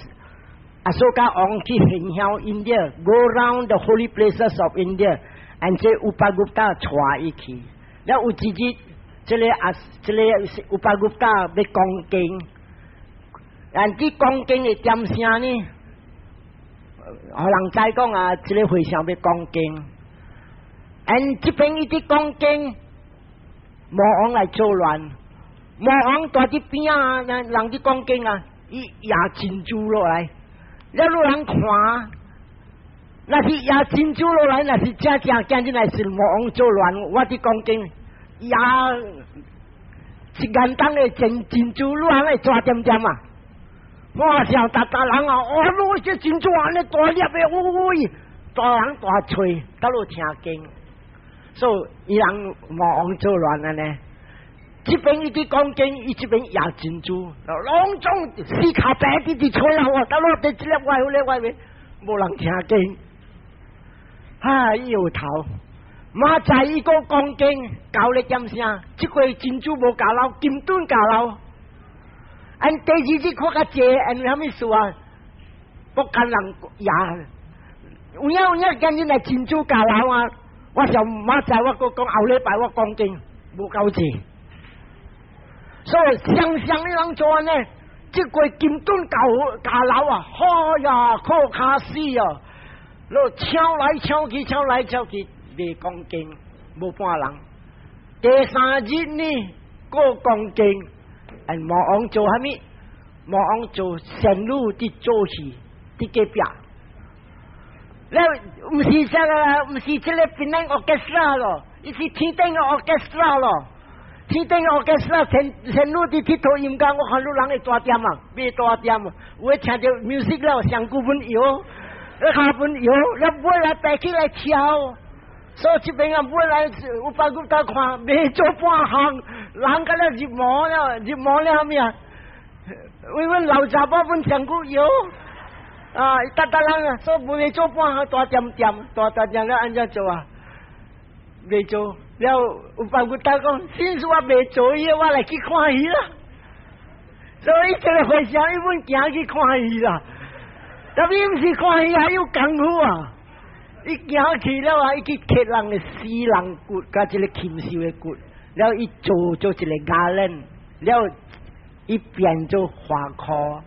Asoka 王去行響 India，go round the holy places of India，and 這 Upagupta 帶伊去。了有一日，這个啊，這个 Upagupta 欲講經，但佇講經的點聲呢？予人知講啊，這个和尚欲講經，and 這邊伊佇講經，魔王來作亂，魔王蹛佇邊啊，人佇講經啊，伊壓珍珠落來。了有人看，若是壓珍珠落來，若是正正今日來是魔王作亂，我佇講經，壓一簡單的珍珍珠，你通會抓點點啊？我想逐逐人啊，哦，你這珍珠按呢大粒的，喂，大人大喙，倒落聽經，所以伊人魔王作亂按呢。這邊伊佇講經，伊這邊壓珍珠，攏總四跤白佇佇吹啊！我倒落佇這粒外迄个外面，無人聽經。哈，伊有頭，明仔伊閣講經，交咧點聲，這回珍珠無交流，金盾交流。按第二日較較濟，因為啥物事啊？福建人也有影有影，今日來珍珠交流啊！我想明仔我閣講後禮拜我講經無夠濟。所以常常你人做按呢，這個金盾交交流啊，好呀，好卡死啊！囉搶來搶去，搶來搶去，袂講經，無半人。第三日呢，閣講經，哎，魔王做蝦米？魔王做仙女佇做戲，佇隔壁。了，毋是這个，毋是這个檳榔 orchestra 咯，伊是天頂的 orchestra 咯。天頂 orchestra 仙仙女佇𨑨迌音樂，我看汝人會大點啊，袂大點，有的聽著 music 了，身軀本搖，跤本搖，了尾來爬起來跳。所以這邊啊，尾來有包括他看，袂做半項，人甲了入魔了，入魔了蝦米啊？為阮老查某本身軀搖，啊，逐逐人啊，所以袂做半項，大點點，大大點了按怎做啊？袂做。了 Upagupta 講，先生我袂做伊，我來去看戲啦。所以這个和尚伊本行去看戲啦。特別毋是看戲，還有功夫啊！伊行去了啊，伊去摕人的死人骨，佮這个禽獸的骨，了伊做做一个 garland，了伊變做花箍。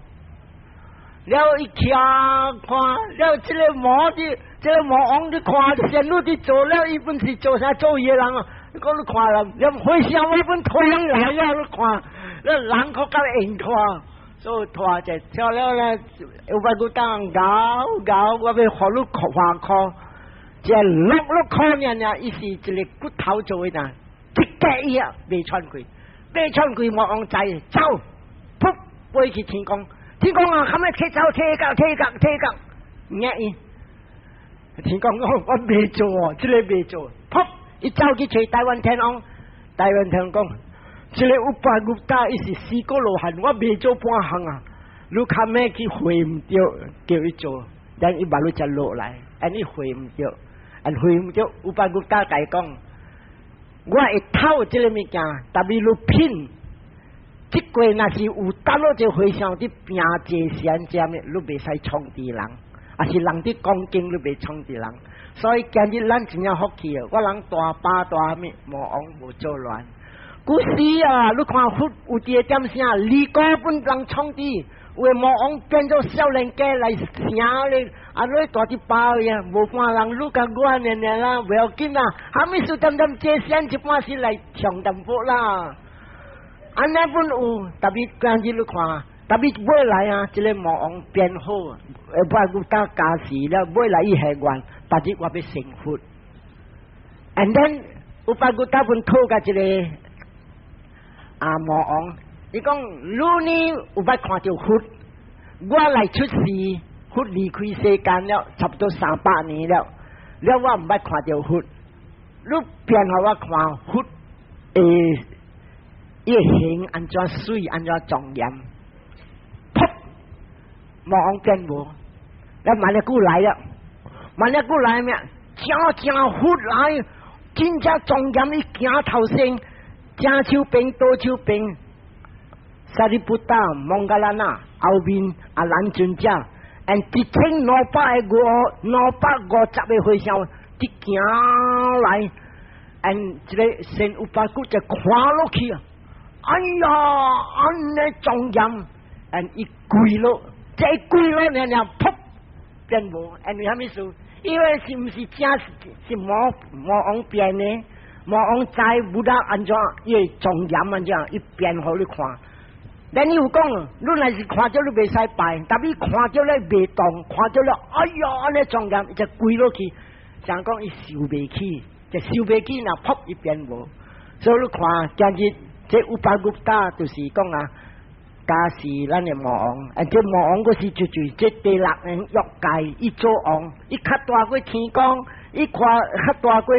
了伊徛看，了這个魔佇，這个魔王佇看仙女佇做了，伊本是做啥做伊的人啊？你講你看啦，了和尚伊本拖人來了，你看，了人較較緣看，所以拖者跳了咧，Upagupta 𠢕𠢕，我欲予你花箍，這六六箍爾爾，伊是一个骨頭做的呐，一格伊啊，袂喘氣，袂喘氣，魔王知走，噗飛去天宮。天公啊，堪欲提走提甲提甲提甲，攑伊。天公講我袂做哦，這个袂做。噗，伊走去揣大梵天王，大梵天王講，這个 Upagupta 伊是四果羅漢，我袂做半項啊。你較咩去回毋著，叫伊做，等伊馬路才落來，按伊回毋著，按回毋著，Upagupta 共伊講，我會偷這个物件，但是你品。這過若是有倒落一個和尚佇拚坐禪遮物，你袂使創治人，抑是人佇講經，你袂創治人。所以今日咱真正福氣哦，我人大巴大物，魔王無作亂。古時啊，你看佛有一個點聲，離果本人創治，有的魔王變做少年家來城咧，啊，你蹛佇包呀，無半人愈較我爾爾啦，袂要緊啦，蝦米事點點坐禪一半時來唱淡薄啦。按呢本有，特別今日你看，特別尾來啊，這個魔王變好，Upagupta 加持了，尾來伊下願，別日我欲成佛。And then Upagupta 本討共這個啊魔王，伊講你呢有捌看著佛，我來出世，佛離開世間了，差不多300年了，了我毋捌看著佛，你變予我看佛的伊形按怎媠，按怎莊嚴，噗，魔王變無，了萬一久來了，萬一久來咩？正正佛來，真正莊嚴，伊行頭先，正手邊倒手邊，Sariputta、Moggallana 後面阿難尊者，and 1250個和尚，佇行來，and 這个仙 Upagupta 就看落去啊！哎呀，按呢莊嚴，and 伊跪落，這跪落爾爾，噗變無，and 啥物事？因為是毋是正是魔王變的？魔王知 Buddha 按怎，伊會莊嚴按怎，伊變予你看。但你有講，你若是看著你袂使拜，但伊看著咧袂動，看著咧，哎呀，按呢莊嚴，伊就跪落去，像講伊受袂起，就受袂起，若噗伊變無。所以你看今日這 Upagupta 就是講啊，加持咱的魔王，啊，這魔王閣是就是這第六個欲界，伊做王，伊較大過天公，伊看較大過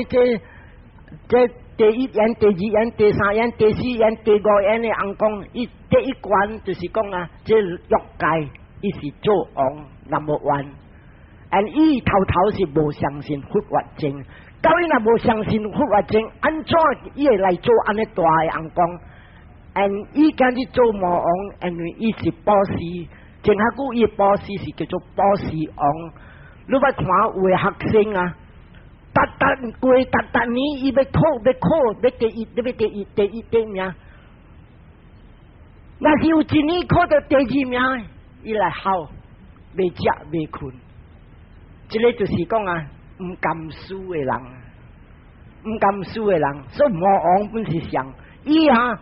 這第一眼、第二眼、第三眼、第四眼、第五眼的尪公，伊第一關就是講啊，這欲界伊是做王 number one，and 伊頭頭是無相信佛法證，到伊若無相信佛法證，按怎伊會來做按呢大的尪公？and 伊今日做魔王，因為伊是布施，前下久伊布施是叫做布施王。你欲看有的學生啊，逐逐過逐逐年，伊欲考欲考，欲第一，欲第一，第一第一名。若是有一年考著第二名，伊來哭，袂食袂睏。這个就是講啊，毋甘輸的人，毋甘輸的人，所以魔王本是上，伊啊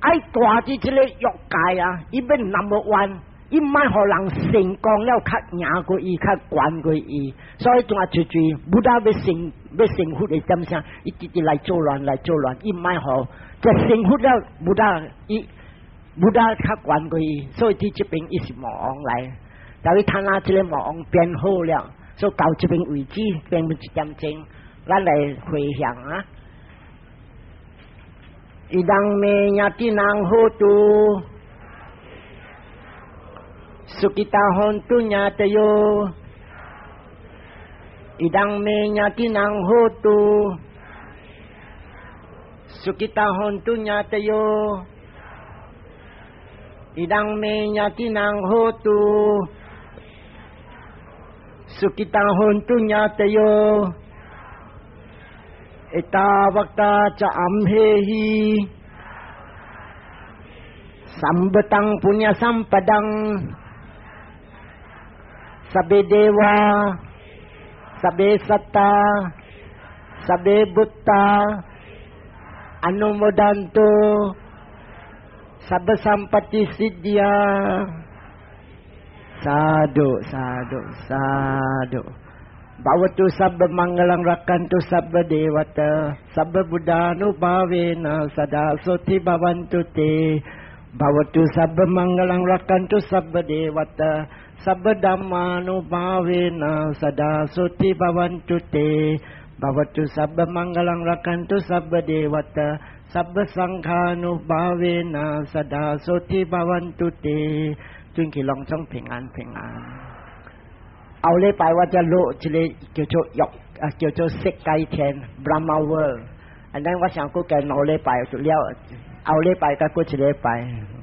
愛大佇這个欲界啊，伊欲 number one，伊毋愛予人成功了，較贏過伊，較懸過伊，所以總啊就就 Buddha 欲成佛的點聲，伊直直來作亂來作亂，伊毋愛予這成佛了，Buddha 伊 Buddha 較懸過伊，所以佇這邊伊是魔王來，但是他那這个魔王變好了，所以到這邊為止變一點鐘，咱來回向啊。Idam me ñātinam hotu sukhita hontu ñātayo Idam me ñātinam hotu sukhita hontu ñātayo Idam me ñātinam hotu sukhita hontu ñātayo Ettavata ca amhehi Sambhatam puñña sampadam Sabbe deva Sabbe satta Sabbe bhutta Anumodantu Sabba sampatti siddhiya. Sadhu, sadhu, sadhu. Bhavatu sabba mangalam rakkhantu sabba devata sabba buddhanubhavena sada soti bhavantu te. Bhavatu sabba mangalam rakkhantu sabba devata sabba dhammanubhavena sada soti bhavantu te. Bhavatu sabba mangalam rakkhantu sabba devata sabba sanghanubhavena sada soti bhavantu te. 轉去攏總平安平安。後禮拜我才落一个叫做欲啊，叫做色界天 Brahma World。And then 我想閣加兩禮拜就了，後禮拜閣過一禮拜。